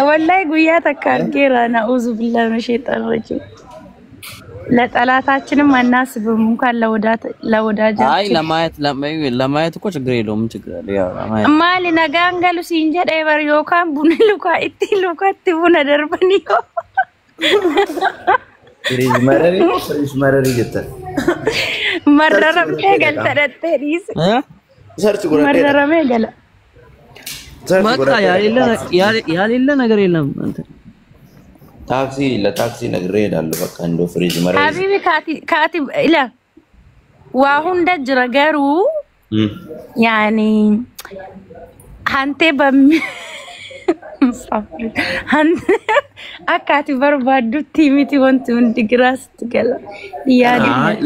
Wallahi guyyaa takka argeera. ነዑዙ ቢላህ ሚነ ሸይጣን ረጂም። ለጠላታችንም አናስብም እንኳን አይ ለወዳጃችን። ለማየት ለማየት እኮ ችግር የለውም። ምን ችግር አለ? ያው ለማየት Maali nagaan galu siin jedhee bar yookaan buna lukaa itti lukatti buna darbanii yoo. Firiij mararii firiij mararii jettan. Search Marraramtee godhadhee galta dhaqa. dhattee dhiise. እ? Search godhadhee dhaqa. Marraramee gala. Search በቃ godhadhee dhaqa. ያሌለ Taaksii. ያሌለ ነገር የለም። እንትን Taaksii ለታክሲ ነግሬ እሄዳለሁ። በቃ እንደው ፍሪጅ መረሪ Habibi kaati kaati ila waa hunda jira garuu yaani hantee bammi akka ati barbaaddutti miti wanti hundi giraasitti gala. Yaadin አይ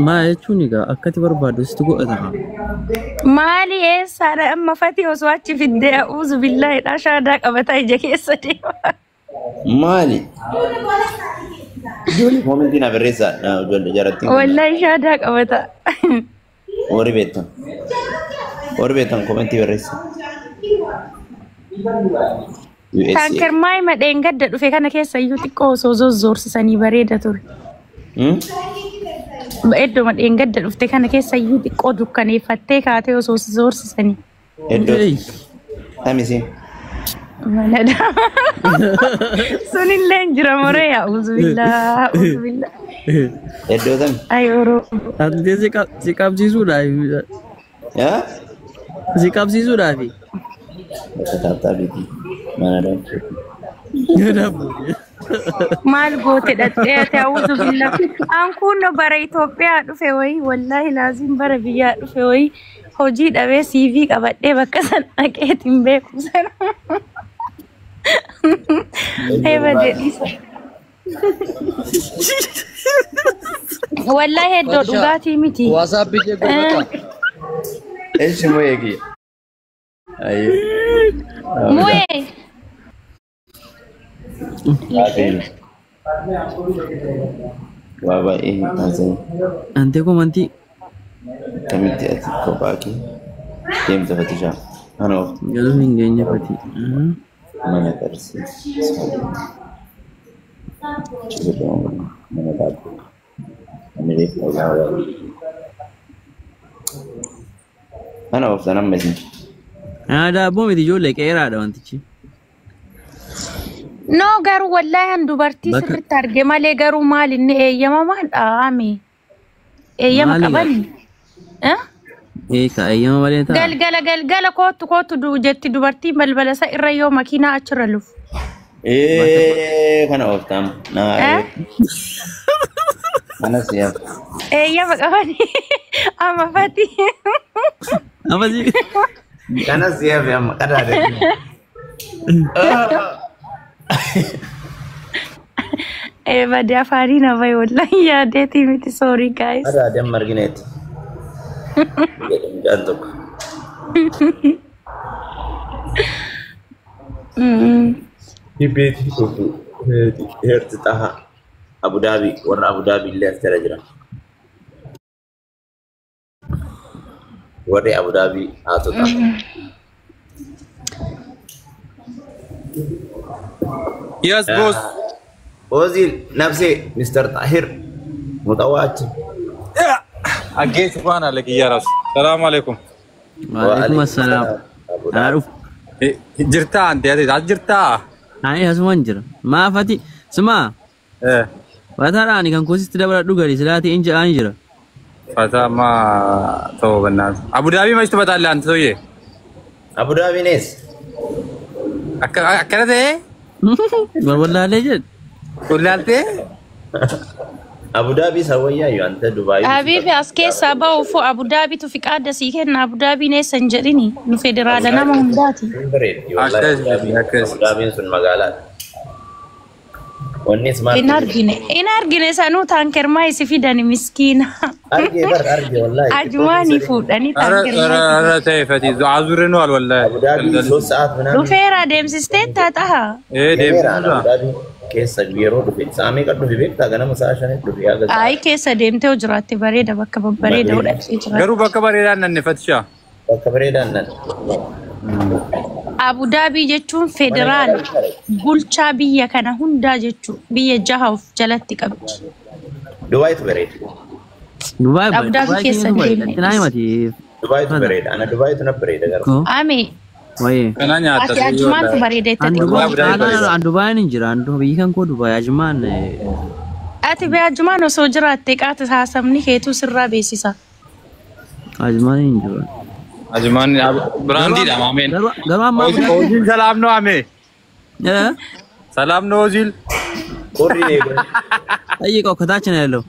ማ jechuun egaa akkati barbaaddu sitti godhata. Maali eessaadha amma fatii osoo achi fiddee a'uuzu billaahidha shaadaa qabataa ija keessa deema. Maali? Ijoollee koomentii na barreessaa. Ijoollee jarattiin kun Wallahi shaadaa qabata. warri beektan. Warri beektan koomentii barreessaa. USA. Taankermaa hima dheengadda dhufe kana keessa iyyuu xiqqoo osoo zozzoorsisanii bareeda ture. Iddoo dheengadda dhufte kana keessa iyyuu xiqqoo dukkaneeffattee kaatee osoo zoorsisanii. Iddoo Hey. tamisiin. Mana Sunillee hin jira moree a'uuzu billaa a'uuzu billaa. Iddoo tami. Ay Oromoo. Ante si qabsiisuudhaaf Yaa? si qabsiisuudhaafi. Bakka taaptaabiiti. Mana daabboo. Maal goote dhattee ati a'uuzu billaa. An kunno bara Itoophiyaa dhufe wayii wallaahi laaziin bara biyyaa dhufe wayii hojii dhabee CV qabadhee bakka sana dhaqeetiin beeku sana. Iddoo Eeba dhugaati. jedhisa. Wallahi iddoo Fatisha dhugaatii miti. WhatsApp ishee godhata. Eeshi moo eegi? Ayyee. Mu'ee. Laafiin. Waa baay'ee hin taasisan. Ante komantii Kamitti ati kophaa kee deemta Fatishaa? Ana ooftu. galuu hin geenye fati. Mana qarsiisa. Mana daabboo. Ani reeffa waa baay'ee. Ana ooftan amma isin. Daabboo miti ijoollee qeeraadha wantichi. No garuu wallahi an dubartii Bakka sirriitti arge malee garuu maal inni eeyyamamaadha ami. Eeyyama maali gaa? qabani. Eh? Eeka eeyyama malee ta'a. Galgala galgala kootu kootu jetti dubartiin balbala isa irra yoo makiinaa achirra lufu. Bakka Ee kana ooftan. Nama Eh? Kana siyaaf. Eeyyama qabani. Amma fati. amma si Kana siyaaf amma qadaade. Eeba afaanii nama wallahi yaadeetii miti sorry guys. Qadaade amma argineeti. Jedhe mucaan tokko. Dhibbeetii tokko heerti xaha. Abu Dhaabii warra Abu Dhaabii illee as jala jira. Warri Abu Dhaabii haatota. Yes, boss. Ozil nafsee Mr. Tahir mutawaachi. Aggee subhaan Allah kiyya raas. Salaamu alaikum. Waalaikum assalaam. Abu Anaa Dhaabii. dhufu. Jirtaa ante ati as jirtaa? Ani asumaan jira. Maafati simaa Eh. wataadha ani kan koositti dabaladhu gadi silaatii in jedhaan jira. Fata ma ta'uu bannaas. Abu Dhaabii maal ትመጣለህ አንተ ሰውዬ? Abu Dhaabiin eessa? Akka akkana ta'ee Wallaalee jedhe. wallaaltee? Abu Dhaabii sawwayyaayu ante Dubaayii. Habibi as keessaa bahuufu Abu Dhaabitu fiqaadda sii kenna Abu Dhaabiin eessa hin jedhini nu federaala nama hundaati. Hin bareeddi wallahi Abu Akkas Dhaabiin akkas. Abu Dhaabiin sun magaalaadha. Wanni Hin ismaartii argine hin argine sanuu taankermaa isi fidani miskiina. argee bar argee wallahi xiqqoo Ajumaanii keessa deemu. fuudhanii ኧረ ኧረ taankermaa isi ኧረ ተይ ፈቲ አዙረነዋል ወላሂ Abu Dhaabii ሶስት ሰዓት ምናምን Dhufeera deemsistee taataha. Eh deemeera Abu deemsisaa. Dhaabii keessa yeroo dhufe sa'a meeqa dhufe beektaa ganama sa'a shanitti dhufe haga sa'a Ayi keessa deemtee hoo jiraatte bareeda bakka babbareeda bareeda hodhattee Garuu jiraatte. bakka bareedaan nanne fatishaa. bakka bareedaan nan. Abu Dhaabii jechuun federaala bulchaa biyya kana hundaa jechuun biyya jaha of jalatti qabdi. Dubaayitu bareeda. Dubaay Abu Dhaabii keessa deemne. Dubaayitu bareeda. Ana Dubaayitu na bareeda garuu. Ame Wayee. Kana nyaata ati ajumaantu bareeda itti An xiqqoo. Dubaay an Dubaayin hin jira. An biyyi kan koo Dubaay Ajumaan. Ati bee ajumaan osoo jiraatte qaata haasabni keetuu sirraa beeksisa. Ajumaan hin jiru. Ajumaan ብራንዲidha maameen. Garuu amma Oziil ሰላም ነው አሜ ሰላም ነው ኦዚል Qorri eegalee. ጠይቀው ከታች ነው ያለው።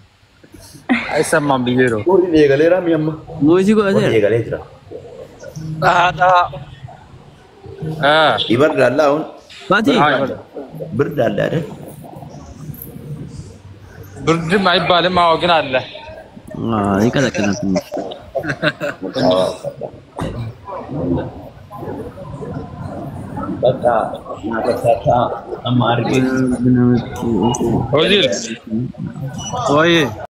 አይሰማም ብዬ ነው። Qorri eegaleera mi amma. Muuzii Qorri godhateera. eegalee jira. Haadha ይበርዳል አሁን Baati ብርድ አለ አይደል? ብርድም አይባልም። አዎ ግን አለ። ይቀዘቅዛል ትንሽ። በቃ ናተሳታ አማ አርጌ ኦዚል ወይ